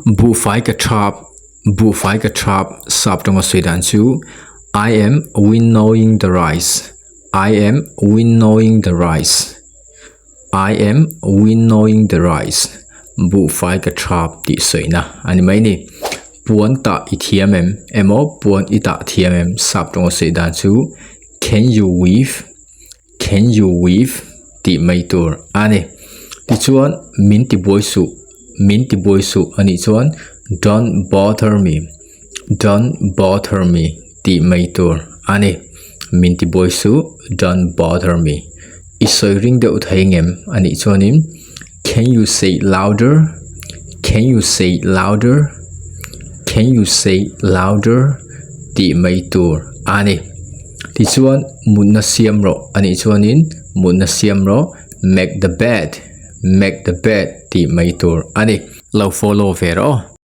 Buhfai ka thap, Buhfai ka thap sap tawnga sawi dan chu I am winnowing the rice, I am winnowing the rice, I am winnowing the rice, Buhfai ka thap tih sawina a ni mai ni. Puan tah i thiam em? Emaw puan i tah thiam em? Sap tawnga sawi dan chu Can you weave? Can you weave? tih mai tur a ni. Tichuan, min ti buai suh, min ti buai suh a nih chuan Don't bother me, don't bother me tih mai tur a ni. Min ti buai suh, don't bother me. I sawi ring deuh thei ngem a nih chuanin Can you say louder? Can you say louder? Can you say louder? tih mai tur a ni. Tichuan mutna siam rawh a nih chuanin mutna siam rawh make the bed make the bed tih mai tur a ni. Lo follow ve rawh aw.